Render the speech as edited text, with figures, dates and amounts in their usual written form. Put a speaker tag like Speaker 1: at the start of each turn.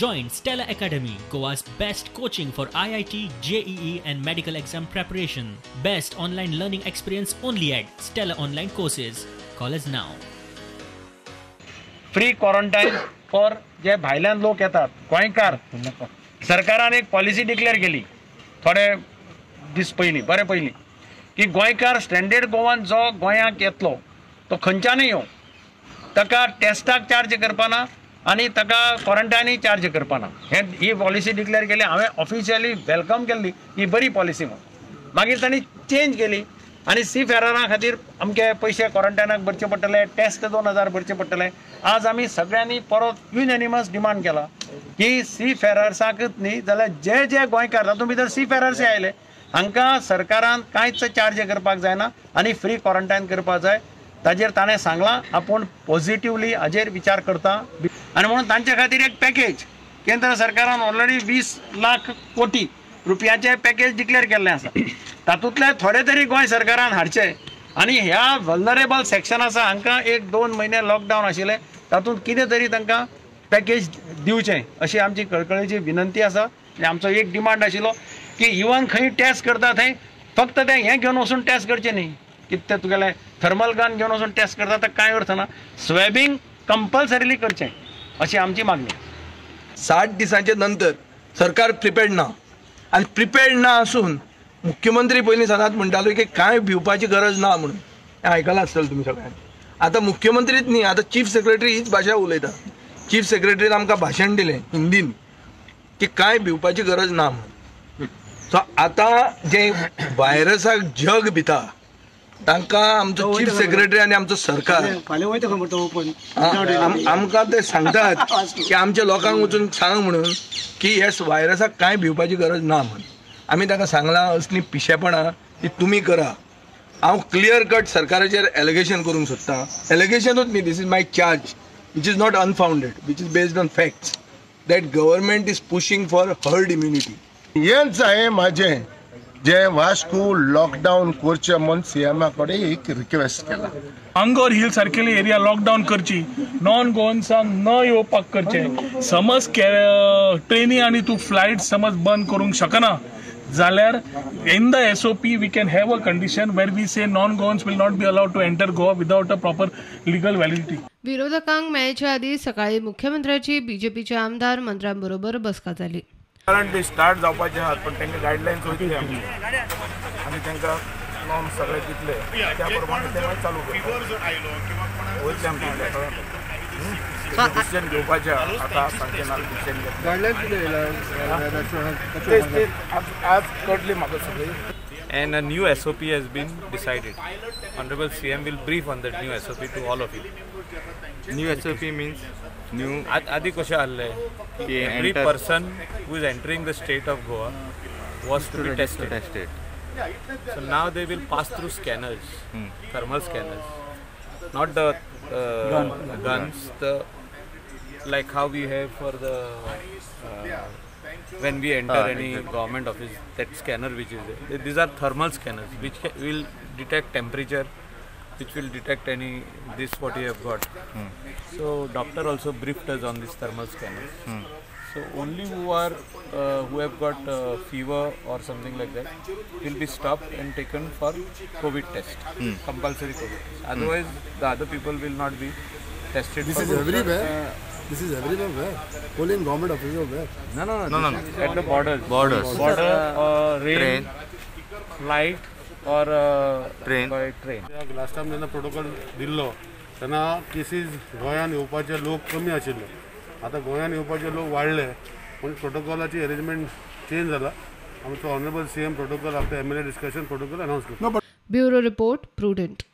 Speaker 1: Join Stella Academy, Goa's best coaching for IIT, JEE and medical exam preparation. Best online learning experience only at Stella Online Courses. Call us now.
Speaker 2: Free quarantine for जे भायल्यान लोक येतात गोंयकार, सरकारान एक policy declare केली थोडे दीस पयलीं, बरें पयलीं, की गोंयकार स्टँडर्ड गोवान जो गोंयाक येतलो तो खंयच्यानूय येवं, ताका टेस्टाक चार्ज करपाना आनी ताका क्वॉरंटायनूय चार्ज करपाना. हे ही पॉलिसी डिक्लेअर केली. हांवें ऑफिशियली welcome केल्ली, ही बरी पॉलिसी म्हणून. मागीर तांणी चेंज केली आनी सी फेररां खातीर अमके पयशे क्वॉरंटायनाक भरचे पडटले, टेस्ट 2000 भरचे पडटले. आज आमी सगळ्यांनी परत युनॅनिमस डिमांड केला की सी फेरर्साकच न्ही जाल्यार जे जे गोंयकार तातूंत भितर सी फेरर्सय आयले, हांकां सरकारान कांयच चार्ज करपाक जायना आनी फ्री क्वॉरंटायन करपाक जाय. ताजेर ताणें सांगलां आपूण पॉझिटिवली हाजेर विचार करता आनी म्हणून तांचे खातीर एक पॅकेज केंद्र सरकारान ऑलरेडी 20 लाख कोटी रुपयाचें पॅकेज डिक्लेअर केल्लें आसा. तातूंतले थोडे तरी गोंय सरकारान हाडचे आनी ह्या वल्नरेबल सेक्शन आसा हांकां 1-2 म्हयने लॉकडावन आशिल्लें तातूंत कितें तरी तांकां पॅकेज दिवचें अशी आमची कळकळीची विनंती आसा. आनी आमचो एक डिमांड आशिल्लो की इवन खंय टेस्ट करता थंय फक्त तें हें घेवन वचून टेस्ट करचें न्ही, कितें तें तुगेलें थर्मल गन घेवन वचून टेस्ट करता तर कांय अर्थ ना, स्वॅबिंग कंपल्सरीली करचें अशी आमची मागणी.
Speaker 3: 60 दिसांचे नंतर सरकार प्रिपेर्ड ना आनी प्रिपेर्ड ना आसून मुख्यमंत्री पयलीं सदांच म्हणटालो की कांय भिवपाची गरज ना म्हणून, हें आयकलां आसतलें तुमी सगळ्यांनी. आतां मुख्यमंत्रीच न्ही, आतां चीफ सेक्रेटरी हीच भाशा उलयता. चीफ सेक्रेटरीन आमकां भाशण दिलें हिंदीन की कांय भिवपाची गरज ना म्हणून. सो आतां जे व्हायरसाक जग भिता तांकां आमचो चीफ सेक्रेटरी आनी आमचो सरकार आमकां ते सांगतात की आमच्या लोकांक वचून सांग म्हणून की ह्या व्हायरसाक कांय भिवपाची गरज ना म्हणून. आमी तांकां सांगलां असलीं पिशेपणां ती तुमी करा. हांव क्लियर कट सरकाराचेर एलिगेशन करूंक सोदतां, एलिगेशनूच न्ही, this is my charge which is not unfounded, which is based on facts, that government is pushing for herd immunity.
Speaker 4: हेंच हांवें म्हाजें जे वास्को लॉकडावन करचें म्हूण सीएमा कडेन एक रिक्वेस्ट केला.
Speaker 5: आंगोर हिल सारकेली एरिया लॉकडावन करची, नॉन गोवन्सांक न येवपाक करचें. समज ट्रेनी आनी तूं फ्लायट समज बंद करूंक शकना जाल्यार in the SOP we can have a condition where we say non Goans will not be allowed to enter Goa without a proper legal validity.
Speaker 6: विरोधकांक मेळचे आदीं सकाळी मुख्यमंत्र्याची बीजेपीच्या आमदार मंत्र्यांबरोबर बसका जाली.
Speaker 7: कारण ते स्टार्ट जावपाचे आहात पण तांकां गायडलायन्स वयतले आमचे आनी तांकां नॉर्म्स सगळे दितले त्या प्रमाणे ते मागीर चालू करता वयतले आमचे डिसिजन घेवपाचें आतां सांगचें ना. डिसिजन
Speaker 4: गायडलायन्स
Speaker 7: ते आज कळटली म्हाका सगळी.
Speaker 8: And a new SOP has been decided. Honorable CM will brief on that new SOP to all of you.
Speaker 9: New SOP means new.
Speaker 8: आदी कशें आहले every person who is entering the state of Goa was to be tested. So now they will pass through scanners, thermal scanners, not the guns, the like how we have for the when we enter any government office, that scanner which is there. These are thermal scanners which will detect temperature, which will detect any this what you have got. So doctor also briefed us on this thermal scanners. So only who are who have got fever or something like that will be stopped and taken for COVID test, compulsory COVID test. Otherwise the other people will not be tested.
Speaker 4: This is everywhere. This is everywhere where? Only in government offices or where?
Speaker 8: No, no, no, no, no. At the borders.
Speaker 9: Borders.
Speaker 8: Border, rail,
Speaker 9: train,
Speaker 8: flight or
Speaker 9: train.
Speaker 8: By train.
Speaker 10: Last time जेन्ना protocol दिल्लो तेन्ना cases गोंयांत येवपाचे लोक कमी आशिल्ले. आतां गोंयांत येवपाचे लोक वाडले पूण प्रोटोकॉलाची अरेंजमेंट चेंज जाला. आमचो honourable CM protocol after MLA discussion protocol announce करता.
Speaker 6: Bureau report, Prudent.